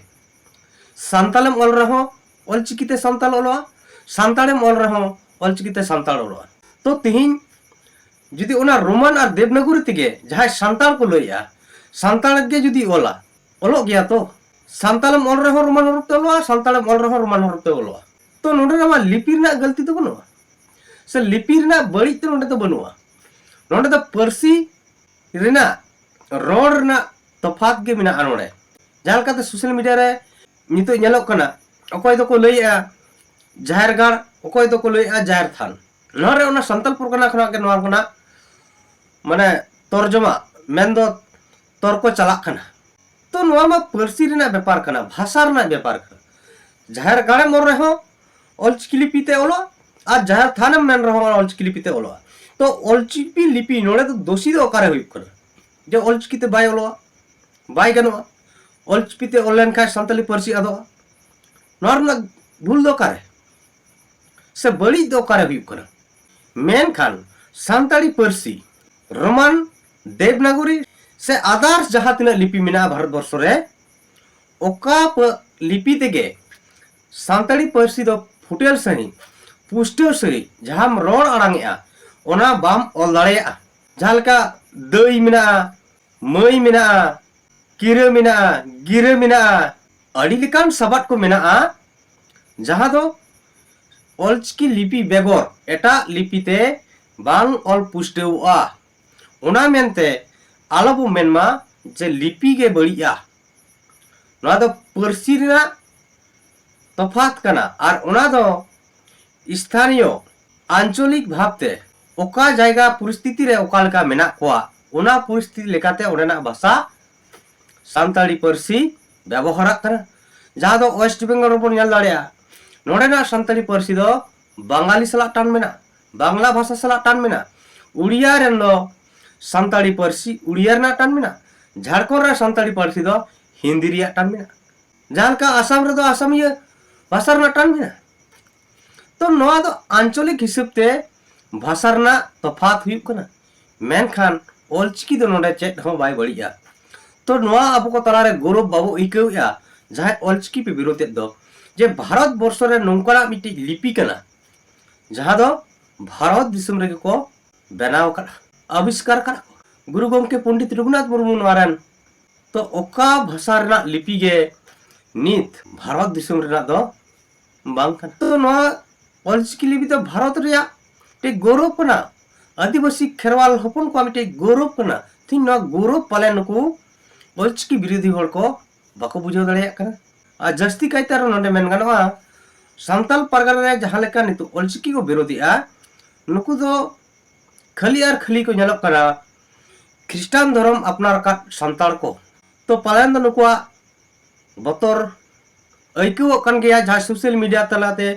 ᱥᱟᱱᱛᱟᱲᱮᱢ ᱚᱞ ᱨᱮᱦᱚᱸ ᱚᱞᱪᱤᱠᱤ ᱛᱮ ᱥᱟᱱᱛᱟᱲ ᱚᱞᱚᱜᱼᱟ, ᱥᱟᱱᱛᱟᱲᱮᱢ ᱚᱞ ᱨᱮᱦᱚᱸ ᱚᱞᱪᱤᱠᱤ ᱛᱮ ᱥᱟᱱᱛᱟᱲ ᱚᱞᱚᱜᱼᱟ᱾ ᱛᱚ ᱛᱤᱦᱤᱧ ᱡᱩᱫᱤ ᱚᱱᱟ ᱨᱳᱢᱟᱱ ᱟᱨ ᱫᱮᱵᱽᱱᱟᱜᱚᱨᱤ ᱛᱮᱜᱮ ᱡᱟᱦᱟᱸᱭ ᱥᱟᱱᱛᱟᱲ ᱠᱚ ᱞᱟᱹᱭᱮᱜᱼᱟ, ᱥᱟᱱᱛᱟᱲ ᱜᱮ ᱡᱩᱫᱤ ᱚᱞᱟ, ᱚᱞᱚᱜ ᱜᱮᱭᱟ ᱛᱚ᱾ ᱥᱟᱱᱛᱟᱲᱮᱢ ᱚᱞ ᱨᱮᱦᱚᱸ ᱨᱳᱢᱟᱱ ᱦᱚᱨᱚᱯ ᱛᱮ ᱚᱞᱚᱜᱼᱟ, ᱥᱟᱱᱛᱟᱲᱮᱢ ᱚᱞ ᱨᱮᱦᱚᱸ ᱨᱳᱢᱟᱱ ᱦᱚᱨᱚᱯ ᱛᱮ ᱚᱞᱚᱜᱼᱟ᱾ ᱛᱚ ᱱᱚᱰᱮ ᱢᱟ ᱞᱤᱯᱤ ᱨᱮᱱᱟᱜ ᱜᱟᱹᱞᱛᱤ ᱫᱚ ᱵᱟᱹᱱᱩᱜᱼᱟ, ᱥᱮ ᱞᱤᱯᱤ ᱨᱮᱱᱟᱜ ᱵᱟᱹᱲᱤᱡ ᱫᱚ ᱱᱚᱰᱮ ᱫᱚ ᱵᱟᱹᱱᱩᱜᱼᱟ᱾ ᱱᱚᱰᱮ ᱫᱚ ᱯᱟᱹᱨᱥᱤ ᱨᱮᱱᱟᱜ, ᱨᱚᱲ ᱨᱮᱱᱟᱜ ᱛᱚᱯᱷᱟᱛ ᱜᱮ ᱢᱮᱱᱟᱜᱼᱟ ᱱᱚᱰᱮ᱾ ᱡᱟᱦᱟᱸ ᱞᱮᱠᱟᱛᱮ ᱥᱳᱥᱟᱞ ᱢᱤᱰᱤᱭᱟ ᱨᱮ ᱱᱤᱛᱚᱜ ᱧᱮᱞᱚᱜ ᱠᱟᱱᱟ, ᱚᱠᱚᱭ ᱫᱚᱠᱚ ᱞᱟᱹᱭᱮᱜᱼᱟ ᱡᱟᱦᱮᱨ ᱜᱟᱲ, ᱚᱠᱚᱭ ᱫᱚᱠᱚ ᱞᱟᱹᱭᱮᱜᱼᱟ ᱡᱟᱦᱮᱨ ᱛᱷᱟᱱ᱾ ᱱᱚᱣᱟ ᱨᱮ ᱚᱱᱟ ᱥᱟᱱᱛᱟᱞ ᱯᱚᱨᱜᱟᱱᱟ ᱠᱷᱚᱱᱟᱜ ᱜᱮ ᱱᱚᱣᱟ ᱠᱷᱚᱱᱟᱜ ᱢᱟᱱᱮ ᱛᱚᱨᱡᱚᱢᱟ ᱢᱮᱱᱫᱚ ᱛᱚᱨᱠᱚ ᱪᱟᱞᱟᱜ ᱠᱟᱱᱟ᱾ ᱛᱚ ᱱᱚᱣᱟ ᱢᱟ ᱯᱟᱹᱨᱥᱤ ᱨᱮᱱᱟᱜ ᱵᱮᱯᱟᱨ ᱠᱟᱱᱟ, ᱵᱷᱟᱥᱟ ᱨᱮᱱᱟᱜ ᱵᱮᱯᱟᱨ ᱠᱟᱱᱟ᱾ ᱡᱟᱦᱮᱨ ᱜᱟᱲᱮᱢ ᱚᱞ ᱨᱮᱦᱚᱸ ᱚᱞᱪᱤᱠᱤ ᱞᱤᱯᱤ ᱛᱮ ᱚᱞᱚᱜᱼᱟ, ᱟᱨ ᱡᱟᱦᱮᱨ ᱛᱷᱟᱱᱮᱢ ᱢᱮᱱ ᱨᱮᱦᱚᱸ ᱚᱞᱪᱤᱠᱤ ᱞᱤᱯᱤ ᱛᱮ ᱚᱞᱚᱜᱼᱟ᱾ ᱛᱚ ᱚᱞᱪᱤᱠᱤ ᱞᱤᱯᱤ ᱱᱚᱰᱮ ᱫᱚ ᱫᱳᱥᱤ ᱫᱚ ᱚᱠᱟᱨᱮ ᱦᱩᱭᱩᱜ ᱠᱟᱱᱟ? ᱡᱮ ᱚᱞᱪᱤᱠᱤ ᱛᱮ ᱵᱟᱭ ᱚᱞᱚᱜᱼᱟ, ᱵᱟᱭ ᱜᱟᱱᱚᱜᱼᱟ᱾ ᱚᱞᱪᱤᱠᱤ ᱛᱮ ᱚᱞ ᱞᱮᱱᱠᱷᱟᱱ ᱥᱟᱱᱛᱟᱞᱤ ᱯᱟᱹᱨᱥᱤ ᱟᱫᱚᱜᱼᱟ᱾ ᱱᱚᱣᱟ ᱨᱮᱱᱟᱜ ᱵᱷᱩᱞ ᱫᱚ ᱚᱠᱟᱨᱮ? ᱥᱮ ᱵᱟᱹᱲᱤᱡ ᱫᱚ ᱚᱠᱟᱨᱮ ᱦᱩᱭᱩᱜ ᱠᱟᱱᱟ? ᱢᱮᱱᱠᱷᱟᱱ ᱥᱟᱱᱛᱟᱲᱤ ᱯᱟᱹᱨᱥᱤ ᱨᱳᱢᱟᱱ, ᱫᱮᱵᱽᱱᱟᱜᱚᱨᱤ ᱥᱮ ᱟᱫᱟᱨᱥ ᱡᱟᱦᱟᱸ ᱛᱤᱱᱟᱹᱜ ᱞᱤᱯᱤ ᱢᱮᱱᱟᱜᱼᱟ ᱵᱷᱟᱨᱚᱛ ᱵᱚᱨᱥᱚ ᱨᱮ, ᱚᱠᱟ ᱯᱟᱹ-, ᱞᱤᱯᱤ ᱛᱮᱜᱮ ᱥᱟᱱᱛᱟᱲᱤ ᱯᱟᱹᱨᱥᱤ ᱫᱚ ᱯᱷᱩᱴᱮᱞ ᱥᱟᱺᱦᱤᱡ, ᱯᱩᱥᱴᱟᱹᱣ ᱥᱟᱺᱦᱤᱡ ᱡᱟᱦᱟᱸᱢ ᱨᱚᱲ ᱟᱲᱟᱝᱮᱜᱼᱟ, ᱚᱱᱟ ᱵᱟᱢ ᱚᱞ ᱫᱟᱲᱮᱭᱟᱜᱼᱟ᱾ ᱡᱟᱦᱟᱸ ᱞᱮᱠᱟ ᱫᱟᱹᱭ ᱢᱮᱱᱟᱜᱼᱟ, ᱢᱟᱹᱭ ᱢᱮᱱᱟᱜᱼᱟ, ᱠᱤᱨᱟᱹ ᱢᱮᱱᱟᱜᱼᱟ, ᱜᱤᱨᱟᱹ ᱢᱮᱱᱟᱜᱼᱟ, ᱟᱹᱰᱤ ᱞᱮᱠᱟᱱ ᱥᱟᱵᱟᱫ ᱠᱚ ᱢᱮᱱᱟᱜᱼᱟ, ᱡᱟᱦᱟᱸ ᱫᱚ ᱚᱞᱪᱤᱠᱤ ᱞᱤᱯᱤ ᱵᱮᱜᱚᱨ ᱮᱴᱟᱜ ᱞᱤᱯᱤ ᱛᱮ ᱵᱟᱝ ᱚᱞ ᱯᱩᱥᱴᱟᱹᱣᱚᱜᱼᱟ᱾ ᱚᱱᱟ ᱢᱮᱱᱛᱮ ᱟᱞᱚ ᱵᱚ ᱢᱮᱱᱢᱟ ᱡᱮ ᱞᱤᱯᱤ ᱜᱮ ᱵᱟᱹᱲᱤᱡᱼᱟ᱾ ᱱᱚᱣᱟ ᱫᱚ ᱯᱟᱹᱨᱥᱤ ᱨᱮᱱᱟᱜ ᱛᱚᱯᱷᱟᱛ ᱠᱟᱱᱟ, ᱟᱨ ᱚᱱᱟ ᱫᱚ ᱥᱛᱷᱟᱱᱤᱭᱚ, ᱟᱧᱪᱚᱞᱤᱠ ᱵᱷᱟᱵᱽᱛᱮ ᱚᱠᱟ ᱡᱟᱭᱜᱟ ᱯᱚᱨᱤᱥᱛᱷᱤᱛᱤ ᱨᱮ ᱚᱠᱟ ᱞᱮᱠᱟ ᱢᱮᱱᱟᱜ ᱠᱚᱣᱟ, ᱚᱱᱟ ᱯᱚᱨᱤᱥᱛᱷᱤᱛᱤ ᱞᱮᱠᱟᱛᱮ ᱚᱸᱰᱮᱱᱟᱜ ᱵᱷᱟᱥᱟ ᱥᱟᱱᱛᱟᱲᱤ ᱯᱟᱹᱨᱥᱤ ᱵᱮᱵᱚᱦᱟᱨᱟᱜ ᱠᱟᱱᱟ᱾ ᱡᱟᱦᱟᱸ ᱫᱚ ᱳᱭᱮᱥᱴ ᱵᱮᱝᱜᱚᱞ ᱨᱮᱵᱚᱱ ᱧᱮᱞ ᱫᱟᱲᱮᱭᱟᱜᱼᱟ, ᱱᱚᱰᱮᱱᱟᱜ ᱥᱟᱱᱛᱟᱲᱤ ᱯᱟᱹᱨᱥᱤ ᱫᱚ ᱵᱟᱝᱜᱟᱞᱤ ᱥᱟᱞᱟᱜ ᱴᱟᱱ ᱢᱮᱱᱟᱜᱼᱟ, ᱵᱟᱝᱞᱟ ᱵᱷᱟᱥᱟ ᱥᱟᱞᱟᱜ ᱴᱟᱱ ᱢᱮᱱᱟᱜᱼᱟ᱾ ᱩᱲᱤᱭᱟ ᱨᱮᱱ ᱫᱚ ᱥᱟᱱᱛᱟᱲᱤ ᱯᱟᱹᱨᱥᱤ ᱩᱲᱤᱭᱟ ᱨᱮᱱᱟᱜ ᱴᱟᱱ ᱢᱮᱱᱟᱜᱼᱟ᱾ ᱡᱷᱟᱲᱠᱷᱚᱸᱰ ᱨᱮ ᱥᱟᱱᱛᱟᱲᱤ ᱯᱟᱹᱨᱥᱤ ᱫᱚ ᱦᱤᱱᱫᱤ ᱨᱮᱭᱟᱜ ᱴᱟᱱ ᱢᱮᱱᱟᱜᱼᱟ᱾ ᱡᱟᱦᱟᱸ ᱞᱮᱠᱟ ᱟᱥᱟᱢ ᱨᱮᱫᱚ ᱟᱥᱟᱢᱤᱭᱟᱹ ᱵᱷᱟᱥᱟ ᱨᱮᱱᱟᱜ ᱴᱟᱱ ᱢᱮᱱᱟᱜᱼᱟ᱾ ᱛᱚ ᱱᱚᱣᱟ ᱫᱚ ᱟᱧᱪᱚᱞᱤᱠ ᱦᱤᱥᱟᱹᱵ ᱛᱮ ᱵᱷᱟᱥᱟ ᱨᱮᱱᱟᱜ ᱛᱚᱯᱷᱟᱛ ᱦᱩᱭᱩᱜ ᱠᱟᱱᱟ, ᱢᱮᱱᱠᱷᱟᱱ ᱚᱞᱪᱤᱠᱤ ᱫᱚ ᱱᱚᱰᱮ ᱪᱮᱫ ᱦᱚᱸ ᱵᱟᱭ ᱵᱟᱹᱲᱤᱡᱼᱟ᱾ ᱛᱚ ᱱᱚᱣᱟ ᱟᱵᱚ ᱠᱚ ᱛᱟᱞᱟᱨᱮ ᱜᱚᱨᱚᱵᱽ ᱵᱟᱵᱚ ᱟᱹᱭᱠᱟᱹᱣᱮᱫᱼᱟ, ᱡᱟᱦᱟᱸᱭ ᱚᱞᱪᱤᱠᱤ ᱯᱮ ᱵᱤᱨᱳᱫᱮᱫ ᱫᱚ, ᱡᱮ ᱵᱷᱟᱨᱚᱛ ᱵᱚᱨᱥᱚ ᱨᱮ ᱱᱚᱝᱠᱟᱱᱟᱜ ᱢᱤᱫᱴᱤᱡ ᱞᱤᱯᱤ ᱠᱟᱱᱟ, ᱡᱟᱦᱟᱸ ᱫᱚ ᱵᱷᱟᱨᱚᱛ ᱫᱤᱥᱚᱢ ᱨᱮᱜᱮ ᱠᱚ ᱵᱮᱱᱟᱣ ᱟᱠᱟᱫᱼᱟ, ᱟᱵᱤᱥᱠᱟᱨ ᱟᱠᱟᱫᱼᱟ ᱠᱚ᱾ ᱜᱩᱨᱩ ᱜᱚᱢᱠᱮ ᱯᱚᱱᱰᱤᱛ ᱨᱚᱜᱷᱩᱱᱟᱛᱷ ᱢᱩᱨᱢᱩ ᱱᱚᱣᱟ ᱨᱮᱱ᱾ ᱛᱚ ᱚᱠᱟ ᱵᱷᱟᱥᱟ ᱨᱮᱱᱟᱜ ᱞᱤᱯᱤ ᱜᱮ ᱱᱤᱛ ᱵᱷᱟᱨᱚᱛ ᱫᱤᱥᱚᱢ ᱨᱮᱱᱟᱜ ᱫᱚ ᱵᱟᱝ ᱠᱟᱱᱟ? ᱛᱚ ᱱᱚᱣᱟ ᱚᱞᱪᱤᱠᱤ ᱞᱤᱯᱤ ᱫᱚ ᱵᱷᱟᱨᱚᱛ ᱨᱮᱭᱟᱜ ᱢᱤᱫᱴᱮᱡ ᱜᱚᱨᱚᱵᱽ ᱠᱟᱱᱟ᱾ ᱟᱹᱫᱤᱵᱟᱹᱥᱤ ᱠᱷᱮᱨᱣᱟᱞ ᱦᱚᱯᱚᱱ ᱠᱚᱣᱟᱜ ᱢᱤᱫᱴᱮᱡ ᱜᱚᱨᱚᱵᱽ ᱠᱟᱱᱟ᱾ ᱛᱮᱦᱮᱧ ᱱᱚᱣᱟ ᱜᱚᱨᱚᱵᱽ ᱯᱟᱞᱮ ᱱᱩᱠᱩ ᱚᱞᱪᱤᱠᱤ ᱵᱤᱨᱳᱫᱷᱤ ᱦᱚᱲ ᱠᱚ ᱵᱟᱠᱚ ᱵᱩᱡᱷᱟᱹᱣ ᱫᱟᱲᱮᱭᱟᱜ ᱠᱟᱱᱟ᱾ ᱟᱨ ᱡᱟᱹᱥᱛᱤ ᱠᱟᱭᱛᱮ ᱟᱨᱚ ᱱᱚᱰᱮ ᱢᱮᱱ ᱜᱟᱱᱚᱜᱼᱟ, ᱥᱟᱱᱛᱟᱞ ᱯᱟᱨᱜᱟᱱᱟ ᱨᱮ ᱡᱟᱦᱟᱸ ᱞᱮᱠᱟ ᱱᱤᱛᱚᱜ ᱚᱞᱪᱤᱠᱤ ᱠᱚ ᱵᱤᱨᱳᱫᱷᱮᱜᱼᱟ, ᱱᱩᱠᱩ ᱫᱚ ᱠᱷᱟᱹᱞᱤ ᱟᱨ ᱠᱷᱟᱹᱞᱤ ᱠᱚ ᱧᱮᱞᱚᱜ ᱠᱟᱱᱟ ᱠᱷᱨᱤᱥᱴᱟᱱ ᱫᱷᱚᱨᱚᱢ ᱟᱯᱱᱟᱨ ᱟᱠᱟᱫ ᱥᱟᱱᱛᱟᱲ ᱠᱚ᱾ ᱛᱚ ᱯᱟᱞᱮᱱ ᱫᱚ ᱱᱩᱠᱩᱣᱟᱜ ᱵᱚᱛᱚᱨ ᱟᱹᱭᱠᱟᱹᱣᱚᱜ ᱠᱟᱱ ᱜᱮᱭᱟ, ᱡᱟᱦᱟᱸ ᱥᱳᱥᱟᱞ ᱢᱤᱰᱤᱭᱟ ᱛᱟᱞᱟᱛᱮ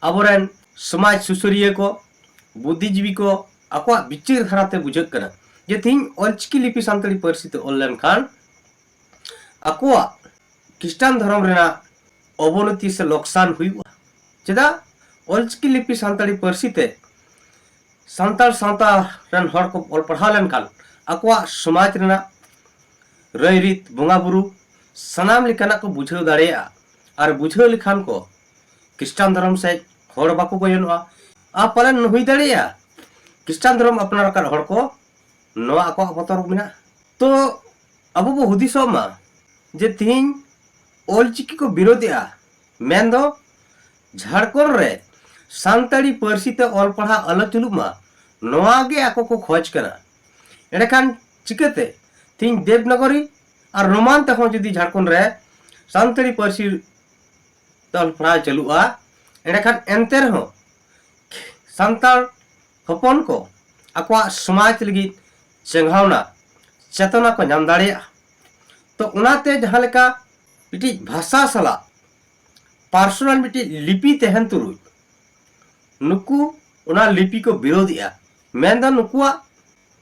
ᱟᱵᱚᱨᱮᱱ ᱥᱚᱢᱟᱡᱽ ᱥᱩᱥᱟᱹᱨᱤᱭᱟᱹ ᱠᱚ, ᱵᱩᱫᱽᱫᱷᱤᱡᱤᱵᱤ ᱠᱚ ᱟᱠᱚᱣᱟᱜ ᱵᱤᱪᱟᱹᱨ ᱫᱷᱟᱨᱟᱛᱮ ᱵᱩᱡᱷᱟᱹᱜ ᱠᱟᱱᱟ ᱡᱮ ᱛᱮᱦᱮᱧ ᱚᱞᱪᱤᱠᱤ ᱞᱤᱯᱤ ᱥᱟᱱᱛᱟᱲᱤ ᱯᱟᱹᱨᱥᱤ ᱛᱮ ᱚᱞ ᱞᱮᱱᱠᱷᱟᱱ ᱟᱠᱚᱣᱟᱜ ᱠᱷᱨᱤᱥᱴᱟᱱ ᱫᱷᱚᱨᱚᱢ ᱨᱮᱱᱟᱜ ᱚᱵᱚᱱᱚᱛᱤ ᱥᱮ ᱞᱚᱠᱥᱟᱱ ᱦᱩᱭᱩᱜᱼᱟ᱾ ᱪᱮᱫᱟᱜ? ᱚᱞᱪᱤᱠᱤ ᱞᱤᱯᱤ ᱥᱟᱱᱛᱟᱲᱤ ᱯᱟᱹᱨᱥᱤ ᱛᱮ ᱥᱟᱱᱛᱟᱲ ᱥᱟᱶᱛᱟ ᱨᱮᱱ ᱦᱚᱲ ᱠᱚ ᱚᱞ ᱯᱟᱲᱦᱟᱣ ᱞᱮᱱᱠᱷᱟᱱ ᱟᱠᱚᱣᱟᱜ ᱥᱚᱢᱟᱡᱽ ᱨᱮᱱᱟᱜ ᱨᱟᱹᱭᱨᱤᱛ, ᱵᱚᱸᱜᱟ ᱵᱩᱨᱩ, ᱥᱟᱱᱟᱢ ᱞᱮᱠᱟᱱᱟᱜ ᱠᱚ ᱵᱩᱡᱷᱟᱹᱣ ᱫᱟᱲᱮᱭᱟᱜᱼᱟ᱾ ᱟᱨ ᱵᱩᱡᱷᱟᱹᱣ ᱞᱮᱠᱷᱟᱱ ᱠᱚ ᱠᱷᱨᱤᱥᱴᱟᱱ ᱫᱷᱚᱨᱚᱢ ᱥᱮᱫ ᱦᱚᱲ ᱵᱟᱠᱚ ᱜᱚᱭᱚᱱᱚᱜᱼᱟ᱾ ᱟᱨ ᱯᱟᱞᱮᱱ ᱦᱩᱭ ᱫᱟᱲᱮᱭᱟᱜᱼᱟ ᱠᱷᱨᱤᱥᱴᱟᱱ ᱫᱷᱚᱨᱚᱢ ᱟᱯᱱᱟᱨ ᱟᱠᱟᱫ ᱦᱚᱲ ᱠᱚ ᱱᱚᱣᱟ ᱟᱠᱚᱣᱟᱜ ᱵᱚᱛᱚᱨ ᱢᱮᱱᱟᱜᱼᱟ᱾ ᱛᱚ ᱟᱵᱚ ᱵᱚ ᱦᱩᱫᱤᱥᱚᱜ ᱢᱟ ᱡᱮ ᱛᱤᱦᱤᱧ ᱚᱞᱪᱤᱠᱤ ᱠᱚ ᱵᱤᱨᱳᱫᱮᱜᱼᱟ, ᱢᱮᱱᱫᱚ ᱡᱷᱟᱲᱠᱷᱚᱸᱰ ᱨᱮ ᱥᱟᱱᱛᱟᱲᱤ ᱯᱟᱹᱨᱥᱤ ᱛᱮ ᱚᱞ ᱯᱟᱲᱦᱟᱣ ᱟᱞᱚ ᱪᱟᱹᱞᱩᱜ ᱢᱟ, ᱱᱚᱣᱟ ᱜᱮ ᱟᱠᱚ ᱠᱚ ᱠᱷᱚᱡᱽ ᱠᱟᱱᱟ᱾ ᱮᱸᱰᱮᱠᱷᱟᱱ ᱪᱤᱠᱟᱹᱛᱮ ᱛᱤᱦᱤᱧ ᱫᱮᱵᱽᱱᱟᱜᱚᱨᱤ ᱟᱨ ᱨᱳᱢᱟᱱ ᱛᱮᱦᱚᱸ ᱡᱩᱫᱤ ᱡᱷᱟᱲᱠᱷᱚᱸᱰ ᱨᱮ ᱥᱟᱱᱛᱟᱲᱤ ᱯᱟᱹᱨᱥᱤ ᱛᱮ ᱚᱞ ᱯᱟᱲᱦᱟᱣ ᱪᱟᱹᱞᱩᱜᱼᱟ, ᱮᱸᱰᱮᱠᱷᱟᱱ ᱮᱱᱛᱮ ᱨᱮᱦᱚᱸ ᱥᱟᱱᱛᱟᱲ ᱦᱚᱯᱚᱱ ᱠᱚ ᱟᱠᱚᱣᱟᱜ ᱥᱚᱢᱟᱡᱽ ᱞᱟᱹᱜᱤᱫ ᱪᱮᱸᱜᱷᱟᱣᱱᱟ ᱪᱮᱛᱚᱱᱟ ᱠᱚ ᱧᱟᱢ ᱫᱟᱲᱮᱭᱟᱜᱼᱟ᱾ ᱛᱚ ᱚᱱᱟᱛᱮ ᱡᱟᱦᱟᱸ ᱞᱮᱠᱟ ᱢᱤᱫᱴᱤᱡ ᱵᱷᱟᱥᱟ ᱥᱟᱞᱟᱜ ᱯᱟᱨᱥᱚᱱᱟᱞ ᱢᱤᱫᱴᱤᱡ ᱞᱤᱯᱤ ᱛᱟᱦᱮᱱ ᱛᱩᱞᱩᱡ ᱱᱩᱠᱩ ᱚᱱᱟ ᱞᱤᱯᱤ ᱠᱚ ᱵᱤᱨᱳᱫᱮᱜᱼᱟ᱾ ᱢᱮᱱᱫᱚ ᱱᱩᱠᱩᱣᱟᱜ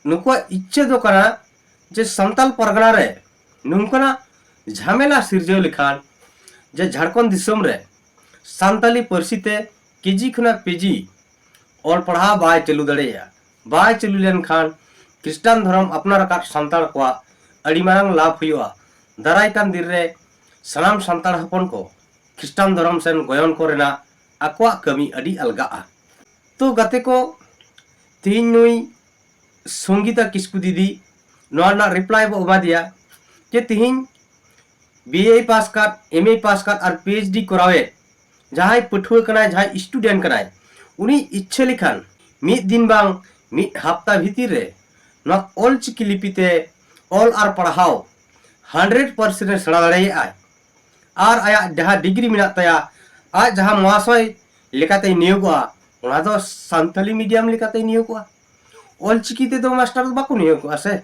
ᱱᱩᱠᱩᱣᱟᱜ ᱤᱪᱪᱷᱟᱹ ᱫᱚ ᱠᱟᱱᱟ ᱡᱮ ᱥᱟᱱᱛᱟᱞ ᱯᱟᱨᱜᱟᱱᱟ ᱨᱮ ᱱᱚᱝᱠᱟᱱᱟᱜ ᱡᱷᱟᱢᱮᱞᱟ ᱥᱤᱨᱡᱟᱹᱣ ᱞᱮᱠᱷᱟᱱ ᱡᱮ ᱡᱷᱟᱲᱠᱷᱚᱸᱰ ᱫᱤᱥᱚᱢ ᱨᱮ ᱥᱟᱱᱛᱟᱞᱤ ᱯᱟᱹᱨᱥᱤ ᱛᱮ ᱠᱮᱡᱤ ᱠᱷᱚᱱᱟᱜ ᱯᱤᱡᱤ ᱚᱞ ᱯᱟᱲᱦᱟᱣ ᱵᱟᱭ ᱪᱟᱹᱞᱩ ᱫᱟᱲᱮᱭᱟᱜᱼᱟ᱾ ᱵᱟᱭ ᱪᱟᱹᱞᱩ ᱞᱮᱱᱠᱷᱟᱱ ᱠᱷᱨᱤᱥᱴᱟᱱ ᱫᱷᱚᱨᱚᱢ ᱟᱯᱱᱟᱨ ᱟᱠᱟᱫ ᱥᱟᱱᱛᱟᱲ ᱠᱚᱣᱟᱜ ᱟᱹᱰᱤ ᱢᱟᱨᱟᱝ ᱞᱟᱵᱷ ᱦᱩᱭᱩᱜᱼᱟ᱾ ᱫᱟᱨᱟᱭ ᱠᱟᱱ ᱫᱤᱱ ᱨᱮ ᱥᱟᱱᱟᱢ ᱥᱟᱱᱛᱟᱲ ᱦᱚᱯᱚᱱ ᱠᱚ ᱠᱷᱨᱤᱥᱴᱟᱱ ᱫᱷᱚᱨᱚᱢ ᱥᱮᱱ ᱜᱚᱭᱚᱱ ᱠᱚ ᱨᱮᱱᱟᱜ ᱟᱠᱚᱣᱟᱜ ᱠᱟᱹᱢᱤ ᱟᱹᱰᱤ ᱟᱞᱜᱟᱜᱼᱟ᱾ ᱛᱚ ᱜᱟᱛᱮ ᱠᱚ, ᱛᱤᱦᱤᱧ ᱱᱩᱭ ᱥᱚᱝᱜᱤᱛᱟ ᱠᱤᱥᱠᱩ ᱫᱤᱫᱤ ᱱᱚᱣᱟ ᱨᱮᱱᱟᱜ ᱨᱤᱯᱞᱟᱭ ᱵᱚ ᱮᱢᱟ ᱫᱮᱭᱟ ᱡᱮ ᱛᱤᱦᱤᱧ ᱵᱤ ᱮ ᱯᱟᱥ ᱠᱟᱫ, ᱮᱢ ᱮ ᱯᱟᱥ ᱠᱟᱫ ᱟᱨ ᱯᱤ ᱮᱭᱤᱪ ᱰᱤ ᱠᱚᱨᱟᱣᱮᱫ ᱡᱟᱦᱟᱸᱭ ᱯᱟᱹᱴᱷᱩᱣᱟᱹ ᱠᱟᱱᱟᱭ, ᱡᱟᱦᱟᱸᱭ ᱥᱴᱩᱰᱮᱱᱴ ᱠᱟᱱᱟᱭ, ᱩᱱᱤ ᱤᱪᱪᱷᱟᱹ ᱞᱮᱠᱷᱟᱱ ᱢᱤᱫ ᱫᱤᱱ ᱵᱟᱝ ᱢᱤᱫ ᱦᱟᱯᱛᱟ ᱵᱷᱤᱛᱤᱨ ᱨᱮ ᱱᱚᱣᱟ ᱚᱞ ᱪᱤᱠᱤ ᱞᱤᱯᱤ ᱛᱮ ᱚᱞ ᱟᱨ ᱯᱟᱲᱦᱟᱣ ᱦᱟᱱᱰᱨᱮᱰ ᱯᱟᱨᱥᱮᱱᱴ ᱮ ᱥᱮᱬᱟ ᱫᱟᱲᱮᱭᱟᱜᱼᱟᱭ᱾ ᱟᱨ ᱟᱭᱟᱜ ᱡᱟᱦᱟᱸ ᱰᱤᱜᱽᱨᱤ ᱢᱮᱱᱟᱜ ᱛᱟᱭᱟ, ᱟᱡ ᱡᱟᱦᱟᱸ ᱢᱚᱦᱟᱥᱚᱭ ᱞᱮᱠᱟᱛᱮᱭ ᱱᱤᱭᱳᱜᱚᱜᱼᱟ, ᱚᱱᱟ ᱫᱚ ᱥᱟᱱᱛᱟᱞᱤ ᱢᱤᱰᱤᱭᱟᱢ ᱞᱮᱠᱟᱛᱮᱭ ᱱᱤᱭᱳᱜᱚᱜᱼᱟ᱾ ᱚᱞ ᱪᱤᱠᱤ ᱛᱮᱫᱚ ᱢᱟᱥᱴᱟᱨ ᱫᱚ ᱵᱟᱠᱚ ᱱᱤᱭᱳᱜᱚᱜᱼᱟ ᱥᱮ,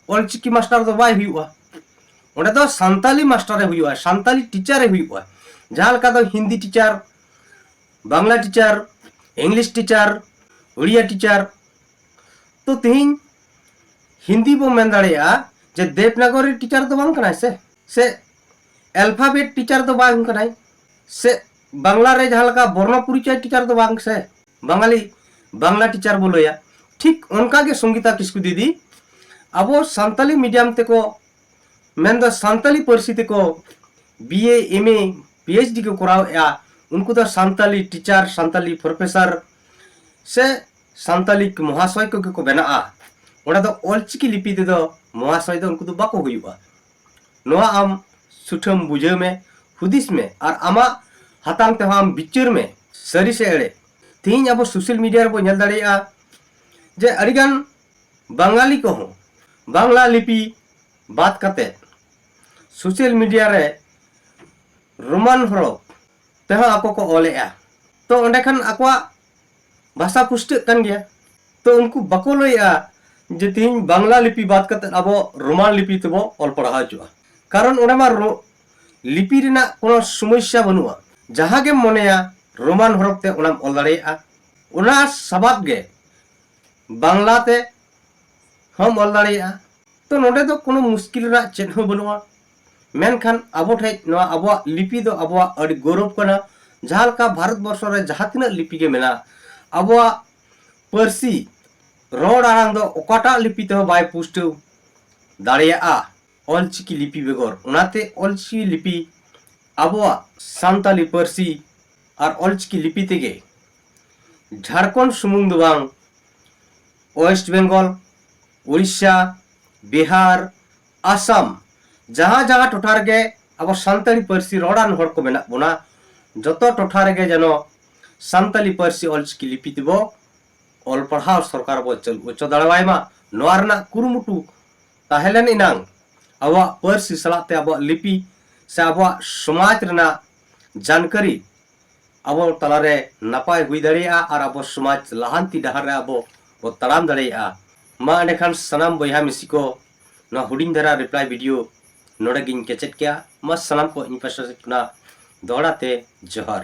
ᱚᱞ ᱪᱤᱠᱤ ᱢᱟᱥᱴᱟᱨ ᱫᱚ ᱵᱟᱭ ᱦᱩᱭᱩᱜᱼᱟ᱾ ᱚᱸᱰᱮ ᱫᱚ ᱥᱟᱱᱛᱟᱞᱤ ᱢᱟᱥᱴᱟᱨᱮ ᱦᱩᱭᱩᱜᱼᱟ, ᱥᱟᱱᱛᱟᱞᱤ ᱴᱤᱪᱟᱨᱮ ᱦᱩᱭᱩᱜᱼᱟ᱾ ᱡᱟᱦᱟᱸ ᱞᱮᱠᱟ ᱫᱚ Hindi teacher, Bangla teacher, English teacher, Odia teacher. ᱛᱚ ᱛᱤᱦᱤᱧ ᱦᱤᱱᱫᱤ ᱵᱚ ᱢᱮᱱ ᱫᱟᱲᱮᱭᱟᱜᱼᱟ ᱡᱮ ᱫᱮᱵᱽᱱᱟᱜᱚᱨᱤ ᱴᱤᱪᱟᱨ ᱫᱚ ᱵᱟᱝ ᱠᱟᱱᱟᱭ ᱥᱮ, ᱥᱮ ᱮᱞᱯᱷᱟᱵᱮᱴ ᱴᱤᱪᱟᱨ ᱫᱚ ᱵᱟᱝ ᱠᱟᱱᱟᱭ, ᱥᱮ ᱵᱟᱝᱞᱟ ᱨᱮ ᱡᱟᱦᱟᱸ ᱞᱮᱠᱟ ᱵᱚᱨᱱᱚ ᱯᱚᱨᱤᱪᱚᱭ ᱴᱤᱪᱟᱨ ᱫᱚ ᱵᱟᱝ ᱥᱮ, ᱵᱟᱝᱟᱞᱤ ᱵᱟᱝᱞᱟ ᱴᱤᱪᱟᱨ ᱵᱚ ᱞᱟᱹᱭᱟ᱾ ᱴᱷᱤᱠ ᱚᱱᱠᱟ ᱜᱮ ᱥᱚᱝᱜᱤᱛᱟ ᱠᱤᱥᱠᱩ ᱫᱤᱫᱤ ᱟᱵᱚ ᱥᱟᱱᱛᱟᱞᱤ ᱢᱤᱰᱤᱭᱟᱢ ᱛᱮᱠᱚ, ᱢᱮᱱᱫᱚ ᱥᱟᱱᱛᱟᱞᱤ ᱯᱟᱹᱨᱥᱤ ᱛᱮᱠᱚ ᱵᱤ ᱮ, ᱮᱢ ᱮ, ᱯᱤ ᱮᱭᱤᱪ ᱰᱤ ᱠᱚ ᱠᱚᱨᱟᱣᱮᱫᱼᱟ, ᱩᱱᱠᱩ ᱫᱚ ᱥᱟᱱᱛᱟᱞᱤ ᱴᱤᱪᱟᱨ, ᱥᱟᱱᱛᱟᱞᱤ ᱯᱨᱚᱯᱷᱮᱥᱚᱨ ᱥᱮ ᱥᱟᱱᱛᱟᱞᱤ ᱢᱚᱦᱟᱥᱚᱭ ᱠᱚᱜᱮ ᱠᱚ ᱵᱮᱱᱟᱜᱼᱟ᱾ ᱚᱸᱰᱮ ᱫᱚ ᱚᱞᱪᱤᱠᱤ ᱞᱤᱯᱤ ᱛᱮᱫᱚ ᱢᱚᱦᱟᱥᱚᱭ ᱫᱚ ᱩᱱᱠᱩ ᱫᱚ ᱵᱟᱠᱚ ᱦᱩᱭᱩᱜᱼᱟ᱾ ᱱᱚᱣᱟ ᱟᱢ ᱥᱩᱴᱷᱟᱹᱢ ᱵᱩᱡᱷᱟᱹᱣ ᱢᱮ, ᱦᱩᱫᱤᱥ ᱢᱮ, ᱟᱨ ᱟᱢᱟᱜ ᱦᱟᱛᱟᱝ ᱛᱮᱦᱚᱸ ᱟᱢ ᱵᱤᱪᱟᱹᱨ ᱢᱮ, ᱥᱟᱹᱨᱤ ᱥᱮ ᱮᱲᱮ᱾ ᱛᱮᱦᱮᱧ ᱟᱵᱚ ᱥᱳᱥᱟᱞ ᱢᱤᱰᱤᱭᱟ ᱨᱮᱵᱚ ᱧᱮᱞ ᱫᱟᱲᱮᱭᱟᱜᱼᱟ ᱡᱮ ᱟᱹᱰᱤᱜᱟᱱ ᱵᱟᱝᱜᱟᱞᱤ ᱠᱚᱦᱚᱸ ᱵᱟᱝᱞᱟ ᱞᱤᱯᱤ ᱵᱟᱫ ᱠᱟᱛᱮ ᱥᱳᱥᱟᱞ ᱢᱤᱰᱤᱭᱟ ᱨᱮ ᱨᱳᱢᱟᱱ ᱦᱚᱨᱚᱯ ᱛᱮᱦᱚᱸ ᱟᱠᱚ ᱠᱚ ᱚᱞᱮᱜᱼᱟ᱾ ᱛᱚ ᱚᱸᱰᱮ ᱠᱷᱟᱱ ᱟᱠᱚᱣᱟᱜ ᱵᱷᱟᱥᱟ ᱯᱩᱥᱴᱟᱹᱜ ᱠᱟᱱ ᱜᱮᱭᱟ᱾ ᱛᱚ ᱩᱱᱠᱩ ᱵᱟᱠᱚ ᱞᱟᱹᱭᱮᱜᱼᱟ ᱡᱮ ᱛᱮᱦᱮᱧ ᱵᱟᱝᱞᱟ ᱞᱤᱯᱤ ᱵᱟᱫ ᱠᱟᱛᱮ ᱟᱵᱚ ᱨᱳᱢᱟᱱ ᱞᱤᱯᱤ ᱛᱮᱵᱚ ᱚᱞ ᱯᱟᱲᱦᱟᱣ ᱦᱚᱪᱚᱜᱼᱟ, ᱠᱟᱨᱚᱱ ᱚᱸᱰᱮ ᱢᱟ ᱨᱳ-, ᱞᱤᱯᱤ ᱨᱮᱱᱟᱜ ᱠᱳᱱᱳ ᱥᱚᱢᱚᱥᱥᱟ ᱵᱟᱹᱱᱩᱜᱼᱟ᱾ ᱡᱟᱦᱟᱸ ᱜᱮᱢ ᱢᱚᱱᱮᱭᱟ ᱨᱳᱢᱟᱱ ᱦᱚᱨᱚᱯ ᱛᱮ ᱚᱱᱟᱢ ᱚᱞ ᱫᱟᱲᱮᱭᱟᱜᱼᱟ᱾ ᱚᱱᱟ ᱥᱟᱵᱟᱫ ᱜᱮ ᱵᱟᱝᱞᱟ ᱛᱮ ᱦᱚᱸᱢ ᱚᱞ ᱫᱟᱲᱮᱭᱟᱜᱼᱟ᱾ ᱛᱚ ᱱᱚᱰᱮ ᱫᱚ ᱠᱳᱱᱳ ᱢᱩᱥᱠᱤᱞ ᱨᱮᱱᱟᱜ ᱪᱮᱫ ᱦᱚᱸ ᱵᱟᱹᱱᱩᱜᱼᱟ᱾ ᱢᱮᱱᱠᱷᱟᱱ ᱟᱵᱚ ᱴᱷᱮᱡ ᱱᱚᱣᱟ ᱟᱵᱚᱣᱟᱜ ᱞᱤᱯᱤ ᱫᱚ ᱟᱵᱚᱣᱟᱜ ᱟᱹᱰᱤ ᱜᱚᱨᱚᱵᱽ ᱠᱟᱱᱟ᱾ ᱡᱟᱦᱟᱸ ᱞᱮᱠᱟ ᱵᱷᱟᱨᱚᱛ ᱵᱚᱨᱥᱚ ᱨᱮ ᱡᱟᱦᱟᱸ ᱛᱤᱱᱟᱹᱜ ᱞᱤᱯᱤ ᱜᱮ ᱢᱮᱱᱟᱜᱼᱟ, ᱟᱵᱚᱣᱟᱜ ᱯᱟᱹᱨᱥᱤ ᱨᱚᱲ ᱟᱲᱟᱝ ᱫᱚ ᱚᱠᱟᱴᱟᱜ ᱞᱤᱯᱤ ᱛᱮᱦᱚᱸ ᱵᱟᱭ ᱯᱩᱥᱴᱟᱹᱣ ᱫᱟᱲᱮᱭᱟᱜᱼᱟ ᱚᱞᱪᱤᱠᱤ ᱞᱤᱯᱤ ᱵᱮᱜᱚᱨ᱾ ᱚᱱᱟᱛᱮ ᱚᱞᱪᱤᱠᱤ ᱞᱤᱯᱤ ᱟᱵᱚᱣᱟᱜ ᱥᱟᱱᱛᱟᱞᱤ ᱯᱟᱹᱨᱥᱤ ᱟᱨ ᱚᱞᱪᱤᱠᱤ ᱞᱤᱯᱤ ᱛᱮᱜᱮ ᱡᱷᱟᱲᱠᱷᱚᱸᱰ ᱥᱩᱢᱩᱝ ᱫᱚ ᱵᱟᱝ, ᱳᱭᱮᱥᱴ ᱵᱮᱝᱜᱚᱞ, ᱩᱲᱤᱥᱥᱟ, ᱵᱤᱦᱟᱨ, ᱟᱥᱟᱢ, ᱡᱟᱦᱟᱸ ᱡᱟᱦᱟᱸ ᱴᱚᱴᱷᱟ ᱨᱮᱜᱮ ᱟᱵᱚ ᱥᱟᱱᱛᱟᱲᱤ ᱯᱟᱹᱨᱥᱤ ᱨᱚᱲᱟᱱ ᱦᱚᱲ ᱠᱚ ᱢᱮᱱᱟᱜ ᱵᱚᱱᱟ, ᱡᱚᱛᱚ ᱴᱚᱴᱷᱟ ᱨᱮᱜᱮ ᱡᱮᱱᱚ ᱥᱟᱱᱛᱟᱲᱤ ᱯᱟᱹᱨᱥᱤ ᱚᱞᱪᱤᱠᱤ ᱞᱤᱯᱤ ᱛᱮᱵᱚ ᱚᱞ ᱯᱟᱲᱦᱟᱣ ᱥᱚᱨᱠᱟᱨ ᱵᱚ ᱪᱟᱹᱞᱩ ᱦᱚᱪᱚ ᱫᱟᱲᱮᱣᱟᱭ ᱢᱟ, ᱱᱚᱣᱟ ᱨᱮᱱᱟᱜ ᱠᱩᱨᱩᱢᱩᱴᱩ ᱛᱟᱦᱮᱸ ᱞᱮᱱ ᱮᱱᱟᱝ ᱟᱵᱚᱣᱟᱜ ᱯᱟᱹᱨᱥᱤ ᱥᱟᱞᱟᱜ ᱛᱮ ᱟᱵᱚᱣᱟᱜ ᱞᱤᱯᱤ ᱥᱮ ᱟᱵᱚᱣᱟᱜ ᱥᱚᱢᱟᱡᱽ ᱨᱮᱱᱟᱜ ᱡᱟᱱᱠᱟᱨᱤ ᱟᱵᱚ ᱛᱟᱞᱟᱨᱮ ᱱᱟᱯᱟᱭ ᱦᱩᱭ ᱫᱟᱲᱮᱭᱟᱜᱼᱟ ᱟᱨ ᱟᱵᱚ ᱥᱚᱢᱟᱡᱽ ᱞᱟᱦᱟᱱᱛᱤ ᱰᱟᱦᱟᱨ ᱨᱮ ᱟᱵᱚ ᱵᱚ ᱛᱟᱲᱟᱢ ᱫᱟᱲᱮᱭᱟᱜᱼᱟ᱾ ᱢᱟ ᱮᱸᱰᱮᱠᱷᱟᱱ ᱥᱟᱱᱟᱢ ᱵᱚᱭᱦᱟ ᱢᱤᱥᱤ ᱠᱚ, ᱱᱚᱣᱟ ᱦᱩᱰᱤᱧ ᱫᱷᱟᱨᱟ ᱨᱤᱯᱞᱟᱭ ᱵᱷᱤᱰᱤᱭᱳ ᱱᱚᱰᱮ ᱜᱤᱧ ᱠᱮᱪᱮᱫ ᱠᱮᱜᱼᱟ᱾ ᱢᱟ ᱥᱟᱱᱟᱢ ᱠᱚ ᱤᱧ ᱯᱟᱥᱴᱟ ᱥᱮᱫ ᱠᱷᱚᱱᱟᱜ ᱫᱚᱦᱲᱟ ᱛᱮ ᱡᱚᱦᱟᱨ᱾